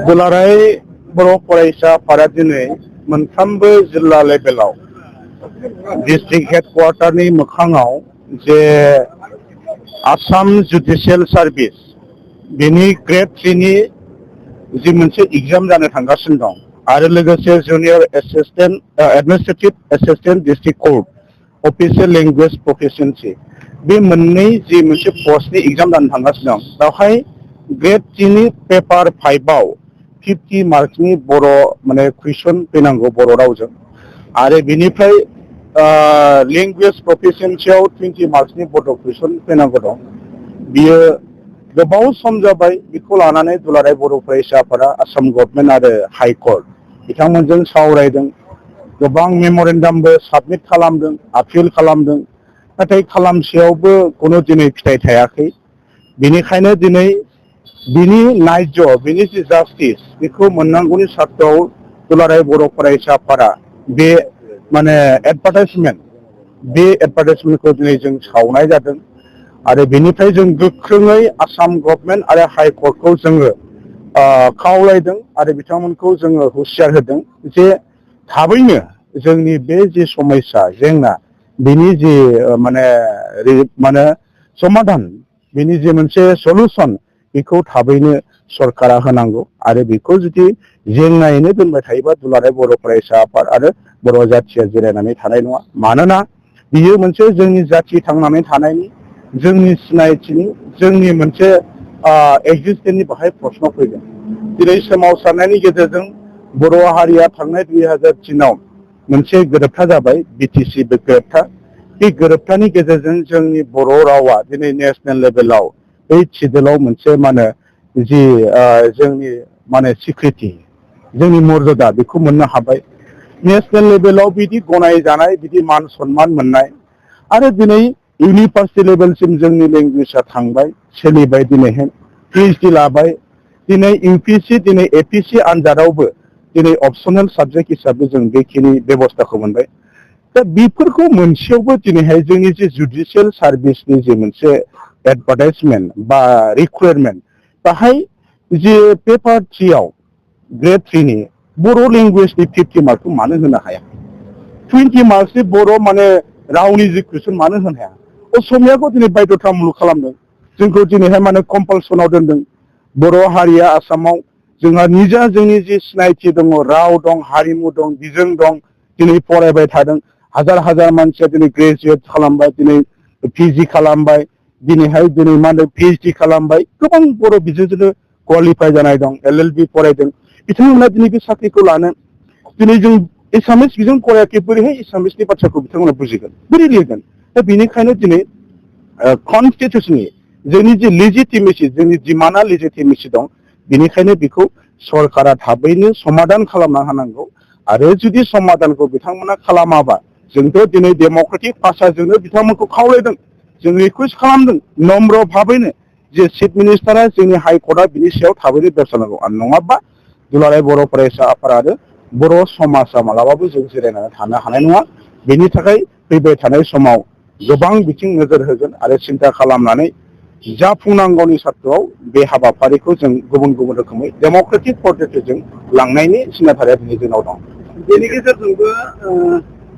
दुलाराय बर' फरायसाफोरा दिनै मोनफ्रोमबो जिल्ला लेभेलाव डिस्ट्रिक्ट हेडक्वार्टारनि मोखाङाव जे आसाम जुडिशियेल सार्भिस बेनि ग्रेड 3 नि जि मोनसे एग्जाम जानो थांगासिनो दं आरो लोगोसे junior assistant administrative assistant district court official language proficiency बे मोननै जि मोनसे पस्टनि एग्जाम जानो थांगासिनो दं बेवहाय ग्रेड 3 नि पेपार 5 आव 50 मार्क्सनि बर' माने कुइसन फैनांगौ बर' रावजों आरो बिनिफ्राय लैंग्वेज प्रोफिशिएंसीआव 20 मार्क्सनि बड' कुइसन फैनांगौ दं। बियो गोबाव सम जाबाय बेखौ लानानै दुलाराय बर' फरायसाफोरा आसाम गभर्नमेंट आरो हाई कोर्ट बिथांमोनजों सावरायदों, गोबां मेमोरेन्डामबो साबमिट खालामदों, आपिल खालामदों, नाथाय खालामसेयावबो कोनो दिनै फिथाइ थायाखै। बेनिखायनो दिनै बिनि नायज बिनि जि जास्टिस बेखौ मोननांगौनि सार्थआव दुलाराय बर' फरायसाफोरा बे माने एडभार्टाइजमेन्टखौ दिनै जों सावनाय जादों आरो बेनिफ्राय जों गोख्रोङै आसाम गभर्नमेंट आरो हाई कोर्टखौ जोङो खावलायदों आरो बिथांमोनखौ जोङो हुसियार होदों जे थाबैनो जोंनि बे जि समस्या जेंना बिनि जि माने समाधान बिनि जि मोनसे सलुसन बेखौ थाबैनो सरकारा होनांगौ आरो बेखौ जुदि जेंनायैनो दोनबाय थायोबा दुलाराय बर' फरायसा आफाद आरो बर' जाथिया जिरायनानै थानाय नङा। मानोना बियो मोनसे जोंनि जाथि थांनानै थानायनि जोंनि सिनायथिनि जोंनि मोनसे एक्जिस्टेन्सनि बाहाय प्रश्न फैदों। दिनै सोमावसारनायनि गेजेरजों बर' हारिया थांनाय 2003 आव मोनसे गोरोबथा जाबाय बिटिसि गोरोबथा। बे गोरोबथानि गेजेरजों जोंनि बर' रावा दिनै नेसनेल लेभेलाव बै थिदोलाव मोनसे जि जोंनि सिक्रिटि जोंनि मर्यादा बेखौ मोननो हाबाय। नेसनेल लेभेलाव बिदि गनायजानाय बिदि मान सन्मान मोननाय आरो दिनै इउनिभार्सिटि लेभेलसिम जोंनि लेंगुवेजआ थांबाय सोलिबाय। दिनैहाय PhD लाबाय। दिनै UPSC दिनै APC आनजादावबो दिनै अपसनेल साबजेक्ट हिसाबै जों बेखिनि बेबस्थाखौ मोनबाय। दा बेफोरखौ मोनसेयावबो दिनैहाय जोंनि जे जुडिशियेल सार्भिसनि जे मोनसे एडभार्टाइजमेन्ट बा रिक्वायरमेन्ट बाहाय जे पेपार 3 आव ग्रेड 3 नि बर' लेंगुवेजनि 50 मार्कखौ मानो होनो हाया? 20 मार्क्सनि बर' रावनि जि कुइसन मानो होनो हाया? असमियाखौ दिनै बाध्यतामूलक खालामदों। जोंखौ दिनैहाय कम्पालसनाव दोनदों। बर' हारिया आसामाव जोंहा निजा जोंनि जि सिनायथि दङ, राव दं, हारिमु दं, बिजों दं, दिनै फरायबाय थादों। हाजार हाजार मानसिया दिनै ग्रेजुवेट खालामबाय, दिनै PG खालामबाय, दिनैहाय PhD खालामबाय। गोबां बर' बिजोंजोंनो क्वालिफाइ जानाय दं, LLB फरायदों। बिथांमोना दिनै बे साख्रिखौ लानो दिनै जों एसामिस बिजों फरायाखै बोरैहाय एसामिसनि बाथ्राखौ बिथांमोना बुजिगोन, बोरै लिरगोन? दा बेनिखायनो दिनै कनस्टिटिउसननि जोंनि जि लेजिटिमेसि जोंनि डिमान्डआ लेजिटिमेसि दं। बेनिखायनो बेखौ सरकारा थाबैनो समाधान खालामना होनांगौ आरो जुदि समाधानखौ बिथांमोना खालामाबा जोंथ' दिनै डेम'क्रेटिक भाषाजोंनो बिथांमोनखौ खावलायदों, जों रिकुवेस्ट खालामदों नम्र भाबैनो जे चिफ मिनिस्टारा जोंनि हाई कर्टआ बिनि सायाव थाबैनो बेबस्था नांगौ आरो नङाबा दुलाराय बर' फरायसा आफाद आरो बर' समाजा मालाबाबो जों जिरायनानै थानो हानाय नङा। बेनि थाखाय फैबाय थानाय समाव गोबां बिथिं नोजोर होगोन आरो सिन्था खालामनानै जाफुंनांगौनि सार्थआव बे हाबाफारिखौ जों गुबुन गुबुन रोखोमै डेम'क्रेटिक पद्धतिजों लांनायनि सिन्नाधाराया दिनै जोंनाव दं। बेनि गेजेरजोंबो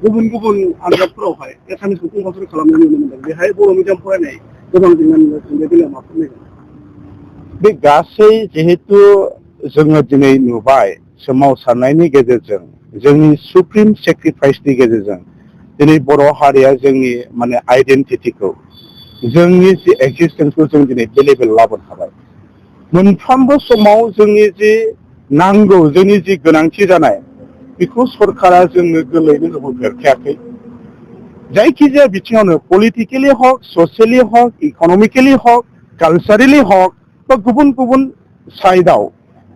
गुबुन गुबुन आनजादफोरावहाय एसामिसखौ कम्पालसरि खालामनाय नुनो मोनदों। बेहाय बर' मिडियाम फरायनाय गोबां जेंना नुगासिनो बे बेलायाव मा फोरमायगोन? बे गासै जिहेतु जोङो दिनै नुबाय सोमावसारनायनि गेजेरजों जोंनि सुप्रिम सेक्रिफाइसनि गेजेरजों दिनै बर' हारिया जोंनि आइडेन्टिटिखौ जोंनि जि एक्जिस्टेन्सखौ जों दिनै बे लेभेलाव लाबोनो हाबाय। मोनफ्रोमबो समाव जोंनि जि नांगौ जोंनि जि गोनांथि जानाय बेखौ सरकारा जोंनो गोरलैयैनो होफेरखायाखै। जायखिजाया बिथिङावनो पलिटिकेलि हक, ससियेलि हक, इक'नमिकेलि हक, कालचारेलि हक बा गुबुन गुबुन साइडआव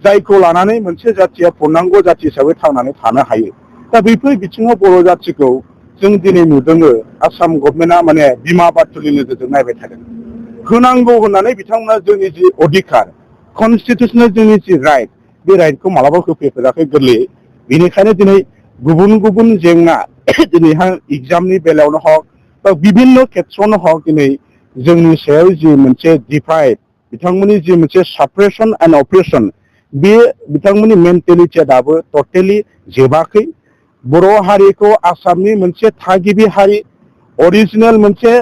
जायखौ लानानै मोनसे जाथिया पूर्णांग जाथि हिसाबै थांनानै थानो हायो। दा बैफोर बिथिङाव बर' जाथिखौ जों दिनै नुदोङो आसाम गभर्नमेन्टआ बिमा बाथुलनि नोजोरजों नायबाय थादों। होनांगौ होननानै बिथांमोना जोंनि जि अधिकार कनस्टिटिउसनेल जोंनि जि राइट बे राइटखौ मालाबा होफैफेराखै गोरलैयै। बेनिखायनो दिनै गुबुन गुबुन जेंना दिनैहाय एग्जामनि बेलायावनो हक बा बिभिन्न खेथ्रआवनो हक दिनै जोंनि सायाव जि मोनसे डिभाइड बिथांमोननि जि मोनसे साप्रेसन एन्ड अप्रेसन बे बिथांमोननि मेन्टेलिटिया दाबो टटेलि जोबाखै। बर' हारिखौ आसामनि मोनसे थागिबि हारि अरिजिनेल मोनसे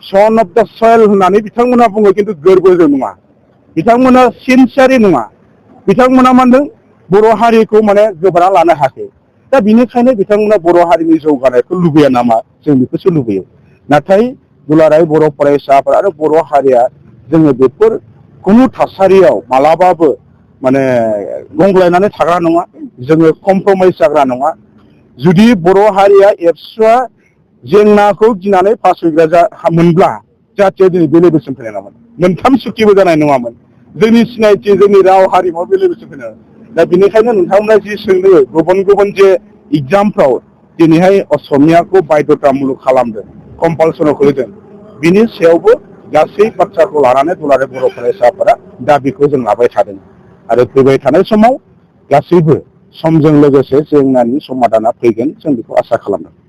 सन अफ द सयल होननानै बिथांमोना बुङो, खिन्थु गोरबोजों नङा। बिथांमोना सिनसियारि नङा। बिथांमोना मा होनदों बर' हारिखौ माने गोबाना लानो हायाखै। दा बिनिखायनो बिथांमोना बर' हारिनि जौगानायखौ लुबैया नामा, जों बेखौसो लुबैयो। नाथाय दुलाराय बर' फरायसाफोर आरो बर' हारिया जोङो बेफोर खुनु थासारियाव मालाबाबो माने गंग्लायनानै थाग्रा नङा, जोङो कमप्रमाइस जाग्रा नङा। जुदि बर' हारिया एबसुआ जेंनाखौ गिनानै फासयग्रा मोनब्ला जाहाथे दिनै बे लेभेलसिम फैनाय नङामोन, मोनथाम सुक्तिबो जानाय नङामोन, जोंनि सिनायथि जोंनि राव हारिमुवा बे लेभेलसिम फैनाय नङामोन। दा बेनिखायनो नोंथांमोना जि सोंदों गुबुन गुबुन जे एग्जामफ्राव दिनैहाय असमियाखौ बायध'तामुलक खालामदों, कम्पालसनाव खोलैदों, बिनि सायावबो गासै बाथ्राखौ लानानै दुलाराय बर' फरायसाफोरा दाबिखौ जों लाबाय थादों आरो फैबाय थानाय समाव गासैबो समजों लोगोसे जेंनानि समाधाना फैगोन, जों बेखौ आसा खालामदों।